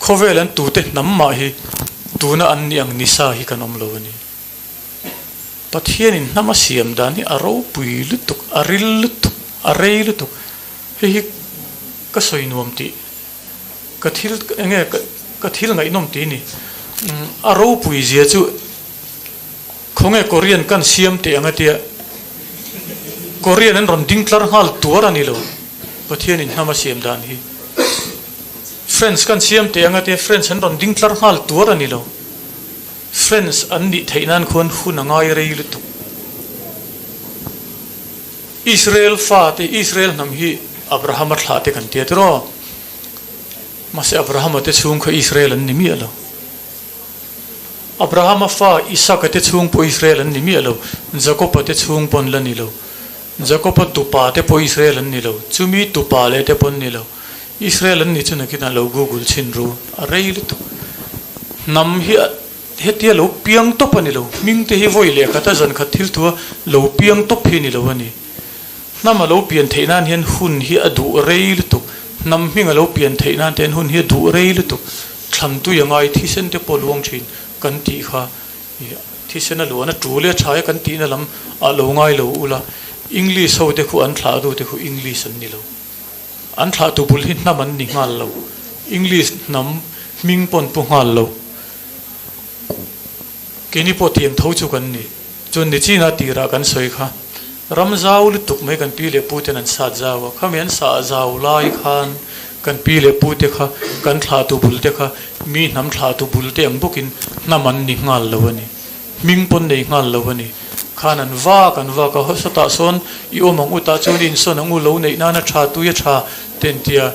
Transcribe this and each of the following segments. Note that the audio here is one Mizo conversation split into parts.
Khawvel an tute hnam mah hi tuna an nih ang nisa hi kan awm lo a ni. Pathianin hnam a siam dan hi a ropui lutuk, a ril lutuk, a rei lutuk. Hei hi ka sawi nuam tih, ka thil eng nge ka thil ngaihnawm tih a ni. A ropui zia chu khawnge Korean kan siam teh ang a tia, Korean an rawn ding tlar nghal tuar a ni lo, Pathianin hnam a siam dan hi. French kan siam teh ang a tia, French an rawn ding tlar nghal tuar a ni lo. French an nih theih nan khuan hun a ngai rei lutuk. Israel fate, Israel hnam hi Abrahama thlah te kan tia tiraw? Mahse Abrahama te chhung kha Israel an ni miah lo. Abrahama fa Isaka te chhung pawh Israel an ni miah lo, Jakoba te chhung pawh an la ni lo. Jakoba tupa te pawh Israel an ni lo, chumi tupa leh te pawh an ni lo. Israel an nih chu nakinah lo google chhin ru a rei lutuk. Hnam hi hetia lo piang tawp a ni lo, hming te hi vawi leh khat a zan khat thil thua lo piang tawp hi a ni lo a ni. Hnam a lo pian theih nan hian hun hi a duh rei lutuk, hnam hming a lo pian theih nan te hian hun hi a duh rei lutuk. Thlan tui a ngai thisen te pawh luang thin kan tih kha thisen a luan a tul e a tha e kan tihna lam ah lo ngai lo ula, English ho te khu an thlah tu te khu English an ni lo. An thlahtu bul hi hnam an ni nghal lo. English hnam hming pawn pu nghal lo. Keini pawh tiang tho chu kan ni. Chuan Nichina tirah kan sawi kha, ram zau lutuk mai kan pi leh pu ten an sat zau a, khami an sah zau lai khan kan pi leh pu te kha, kan thlahtu bul te kha mi hnam thlahtu bul te ang bawkin hnam an ni nghal lo a ni. Hming pawn nei nghal lo a ni. Khan an vak an vak a, sawtah sawn i awm ang u tah chuan i insawn ang u lo neih nana tha tui a tha te an tia,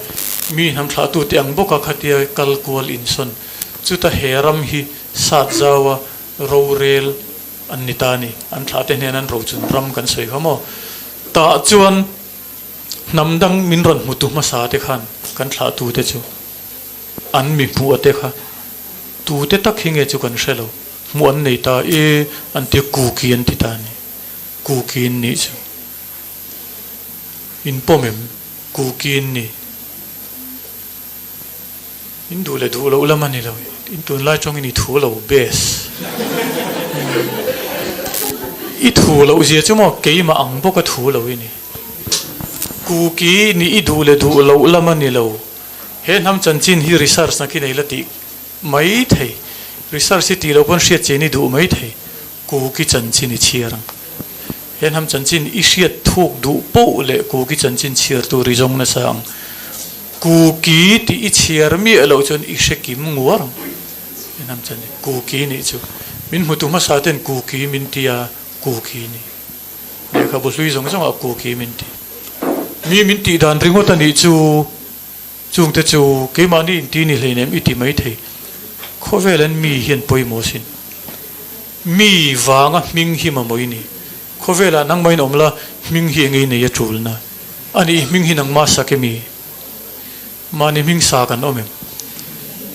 mi hnam thlahtu te ang bawk a khatia kal kual insawn. Chuta he ram hi sat zaua rorel an ni ta a ni. An thlah te hnen an rochun ram kan sawi kha maw? Tah chuan hnam dang min rawn hmutu hmasa te khan kan thlahtu te chu an mi hmuh a te kha tute tak hi nge chu kan hre lo. Hmuh an nei ta e an tia Kuki an ti ta a ni. Kuki in nih chu. In pawm em? Kuki in ni. In duh leh duh loh lam a ni lo. In tunlai tawngin i thu lo best. I thu loh zia chu maw keimah ang bawk a thu lo i ni. Kuki nih i duh leh duh loh lam a ni lo. He hnam chanchin hi research na khi nei la tih Mai thei. Research hi tih loh pawn hriat chian i duh mai thei. Kuki chanchin i chhiar ang. He hnam chanchin i hriat thuk duh poh leh Kuki chanchin chhiar tur i zawng nasa ang. Kuki tih i chhiar miah loh chuan i hre kim nguar ang. He hnam chanchin Kuki nih chu. Min hmutu hmasa ten Kuki min ti a, Kuki nih. Lehkhabu hlui zawng zawngah Kuki min ti. Mi min tih dan ringawt a nih chu. Chungte chu keimahni inti ni hleinem i ti mai thei. Khawvel an mi hian pawimawh sin. Mi vanga hming hi mamawh i ni. Khawvelah nangmahin awm la, hming hi engei nei a tulna. A nih hming hi nangmah sak emi? Mahni hming sa kan awm em?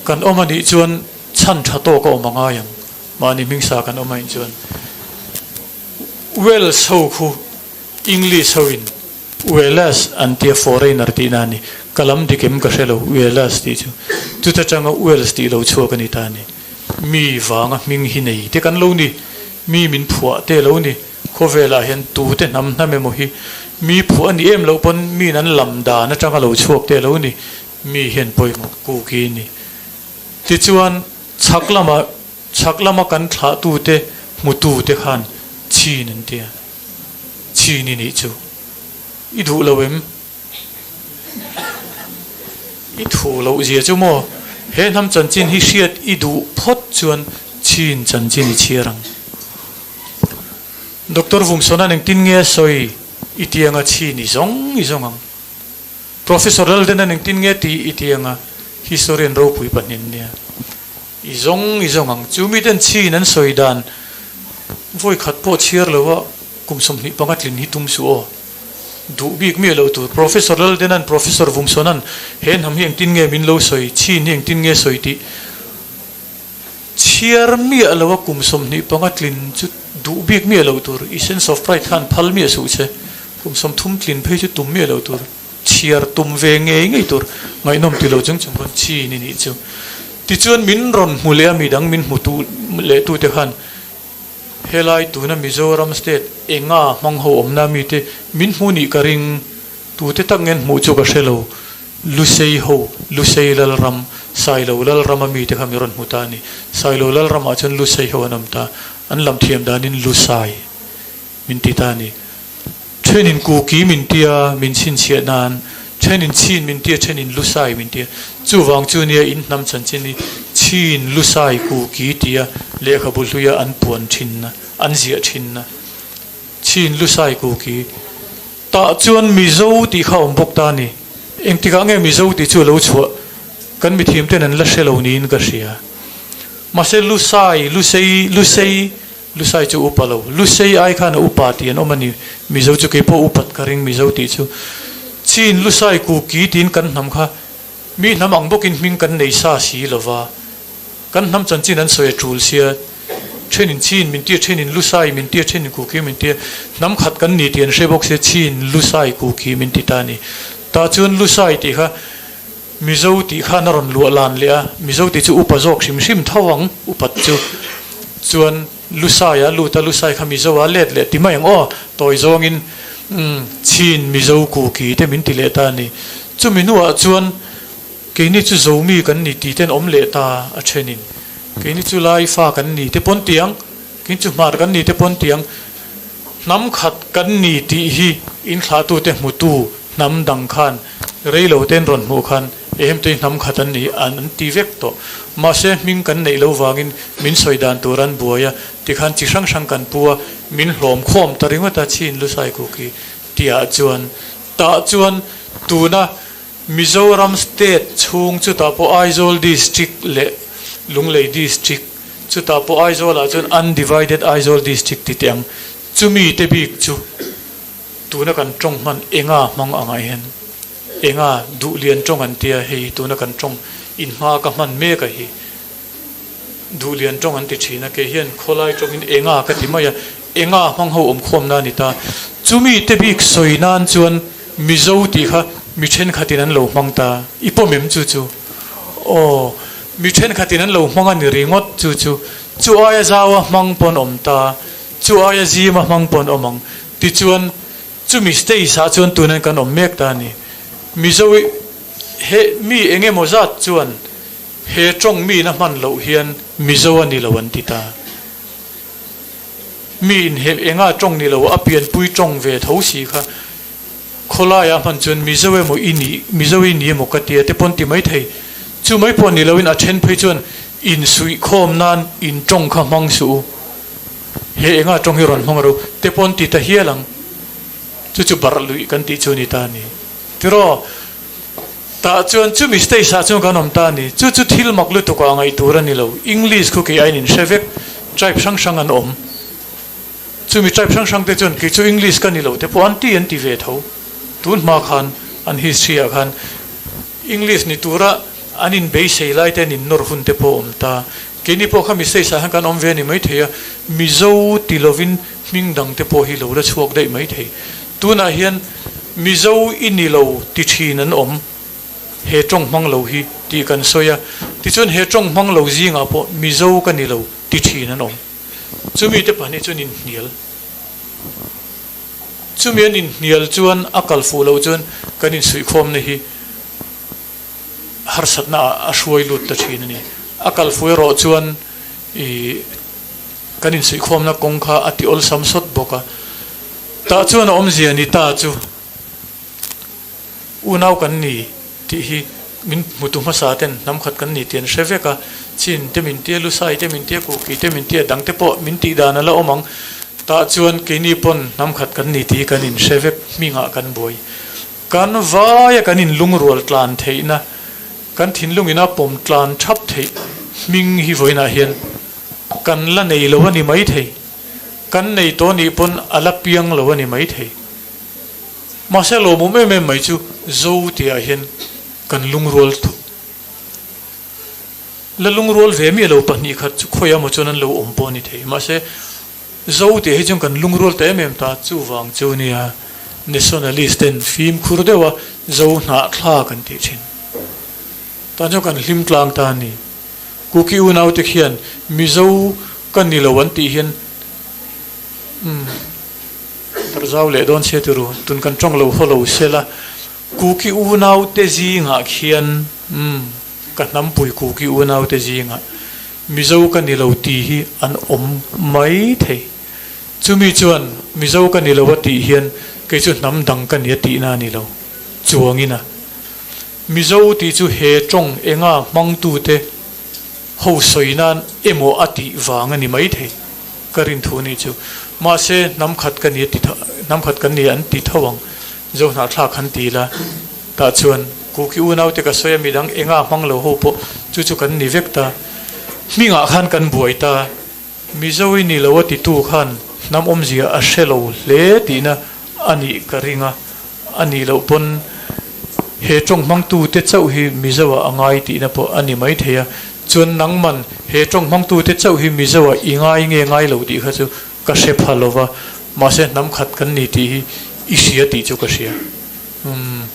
Kan awm a nih chuan chhan tha tawk a awm a ngai ang. Mahni hming sa kan awm ahin chuan Welsh ho khu English ho in Wales an tia foreigner tihna a ni. Ka lam dik em ka hre lo, Wales tih chu. Chuta tanga Wales tih lo chhuak a ni ta a ni. Mi vanga hming hi nei te kan lo ni. Mi min phuah te lo ni. Khawvelah hian tute hnam hnam emaw hi mi phuah a ni em loh pawn min an lam dan atanga lo chhuak te lo ni. Mi hian pawimawh kuki ni. Tichuan chhak lama chhak lama kan thlahtute hmutute khan chin an tia. Chin i nih chu i duh lo em? I thu loh zia chu maw? He hnam chanchin hi hriat i duh phawt chuan chin chanchin i chhiar ang. Doctor Vumsawna'n engtin nge a sawi i ti anga chin i zawng i zawng ang. Professor Laldena'n engtin nge ti i ti anga historian ropui pahnin nia i zawng i zawng ang. Chu miten chin an sawi dan vawi khat pawh chhiar lo a kum 25 tlin hi tum suh aw. Duh bik miah lo tur. Professor Laldena'n Professor Vumsawna'n he hnam hi engtin nge min lo sawi, chin hi engtin nge sawi tih chhiar miah lo a kum 25 tlin chu duh bik miah lo tur. I sense of pride khan phal miah suh che. Kum 30 tlin phei chu tum miah lo tur. Chhiar tum ve ngei ngei tur. Ngaihnawm ti lo chung chung pawn chin i nih chu. Tichuan min rawn hmu leh a midang min hmu tu leh tute khan helai tuna Mizoram state enga hmang ho awmna mite min hmu nih ka ring tute tak ngen hmuh chu ka hre lo. Lusei ho, Lusei Lalram, Sailo Lalrama mite kha min rawn hmu ta a ni. Sailo Lalramah chuan Lusei ho an awm ta. An lam thiam danin Lusai min ti ta a ni. Thenin Kuki min tia min chhinchhiah nan, thenin Chin min tia, thenin Lusai min tia. Chuvang chu nia in hnam chanchin hi Chin, Lusai, Kuki tia lehkhabu hluia an puan thinna, an ziah thinna. Chin, Lusai, Kuki. Tah chuan Mizo tih kha a awm bawk ta a ni. Engtikah nge Mizo tih chu a lo chhuah? Kan mithiam ten an la hre lo niin ka hria. Mahse Lusai, Lusei, Lusei, Lusai chu upa lo. Lusei ai khan a upa tih an awm a ni. Mizo chu keipawh upat ka ring Mizo tih chu. Chin Lusai Kuki tiin kan hnam kha mi hnam ang bawkin hming kan nei sa si lo va. Kan hnam chanchin an sawi a tul sia. Thenin Chin min tia, thenin Lusai min tia, thenin Kuki min tia. Hnam khat kan ni tih an hre bawk sia Chin Lusai Kuki min ti ta a ni. Tah chuan Lusai tih kha Mizo tih khan a rawn luah lan leh a, Mizo tih chu upa zawk hrim hrim tho ang, upat chu. Chuan Lusai a lut a, Lusai kha Mizo a let leh ti mai ang aw, tawi zawngin umm Chin Mizo Kuki te min ti leh ta a ni. Chumi hnuah chuan keini chu Zomi kan ni tih ten awm leh ta a thenin, keini chu Laifa kan ni te pawn tiang, keini chu Hmar kan ni te pawn tiang, hnam khat kan ni tih hi inthlahtute hmutu Hnam dang khan rei lo ten rawn hmuh khan ehem tui hnam khat an ni an ti vek tawh. Mahse hming kan neih lo vangin min sawi dan tur an buai a, tikhan chi hrang hrang kan pu a, min hlawm khawm ta ringawt a Chin Lusai Kuki tihah chuan tah chuan tuna Mizoram state chhung chutah pawh Aizawl district leh Lunglei district chutah pawh Aizawlah chuan undivided Aizawl district ti teh ang chumi te bik chu Tuna kan tawng hman enga hmang angah hian enga duh lian tawng an tia hei tuna kan tawng in hma ka hman mek a hi duh lian tawng an ti thin a kei hian khawlai tawngin enga ka ti mai a enga hmang ho awm khawm na a ni ta chumi te bik sawi nan chuan Mizo tih kha mi thenkhatin an lo hmang ta i pawm em chu chu aw mi thenkhatin an lo hmang a ni ringawt chu chu chu aia zaua hmang pawn awm ta chu aia zima hmang pawn awm ang. Tichuan, chumi stage ah chuan tunan kan awm mek ta a ni. Mizo i he mi eng emaw zat chuan he tawng miin a hman loh hian Mizo a ni lo an ti ta. Mi in he enga tawng ni lo a pianpui tawng ve tho si kha khawlai ah hman chuan Mizo emaw i nih Mizo i ni emaw ka tia te pawn ti mai thei. Chu mai pawh ni loin a then phei chuan insuihkhawm nan in tawng kha hmang suh u. He enga tawng hi rawn hmang ro te pawn ti ta hial ang. Chu chu barh luih kan tih chu ni ta a ni. Tiraw? Tah chuan chumi stage ah chuan kan awm ta a ni. Chu chu thil mak lutuk ah ngaih tur a ni lo. English khu kei aiin in hre vek. Tribe hrang hrang an awm. Chumi tribe hrang hrang te chuan kei chu English ka ni lo te pawh an ti an ti ve tho. Tun hma khan an history ah khan English ni tura an inbeisei lai te an innawr hun te pawh a awm ta. Keini pawh kha Miseis ah hian kan awm ve a ni maithei a, Mizo ti lovin hming dang te pawh hi lo la chhuak daih maithei. Tunah hian Mizo i ni lo ti thin an awm, he tawng hmang lo hi tih kan sawi a, tichuan he tawng hmang lo zingah pawh Mizo ka ni lo ti thin an awm. Chumi te pahnih chuan inhnial. Chumi an inhnial chuan a kal fuh loh chuan kan insuihkhawmna hi harsatna ah a hruai lut ta thin a ni. A kal fuh erawh chuan ih kan insuihkhawmna kawng kha a ti awlsam sawt bawk a. Tah chuan a awmzia ni ta chu unau kan ni tih hi min hmutu hmasa ten hnam khat kan ni tih an hre vek a. Chin te min tia, Lusai te min tia, Kuki te min tia, dang te pawh min tih dan a la awm ang. Tah chuan keini pawn hnam khat kan ni tih hi kan inhre vek hmingah kan buai. Kan vaia kan inlungrual tlan theihna, kan thinlungin a pawm tlan thap theih hming hi vawiinah hian kan la nei lo a ni maithei. Kan nei tawh nih pawn a la piang lo a ni maithei. Mahse lawmawm em em mai chu Zo tihah hian kan lungrual thuk. La lungrual ve miah lo 2 khat chu khawi emaw chuan an lo awm pawh a ni thei. Mahse Zo tih hi chuan kan lungrual ta em em ta, chuvang chu nia nationalist ten fimkhur deuh a Zo hnah thla kan tih thin. Tan chuan kan hlim tlang ta a ni. Kuki unaute khian Mizo ka ni lo an tih hian umm Tarzau leh dawn se turu tun kan tawng lo haw lo sela Kuki unaute zingah khian umm ka hnampui Kuki unaute zingah Mizo ka ni lo tih hi an awm mai thei. Chumi chuan Mizo ka ni lo a tih hian kei chu hnam dang ka ni a tihna a ni lo. Chuangin a Mizo tih chu he tawng enga hmangtute ho sawi nan emaw a tih vang a ni mai thei. Ka rin thu nih chu. Mahse hnam khat ka ni a ti tho, hnam khat kan ni an ti tho ang. Zo hnahthlak han ti ila tah chuan Kuki unaute ka sawi a midang enga hmang lo ho pawh chu chu kan ni vek ta. Hmingah khan kan buai ta. Mizo i ni lo a titu khan hnam awmzia a hre lo hle tihna a nih ka ring a, a nih loh pawn he tawng hmangtute chauh hi Mizo ah a ngai tihna pawh a ni maithei a, chuan nangman he tawng hmangtute chauh hi Mizo ah i ngai nge ngai lo tih kha chu ka hre pha lo va, mahse hnam khat kan ni tih hi i hria tih chu ka hria. Umm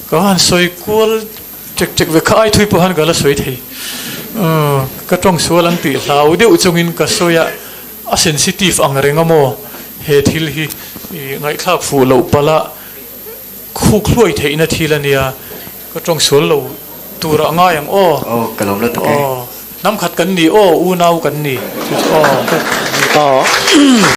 ka han sawi kual ṭek ṭek ve kha ai thui pawh han ka la sawi thei. Umm ka tawng sual an tih hlau deuh chungin ka sawi a, a sensitive ang reng a maw he thil hi i ngaihthlak fuh loh palh a khuk hluai theihna thil a nia, ka tawng sual lo tur ah ngai ang aw. Aw ka lawm lutuk e. Aw hnam khat kan ni aw unau kan ni aw. Aw.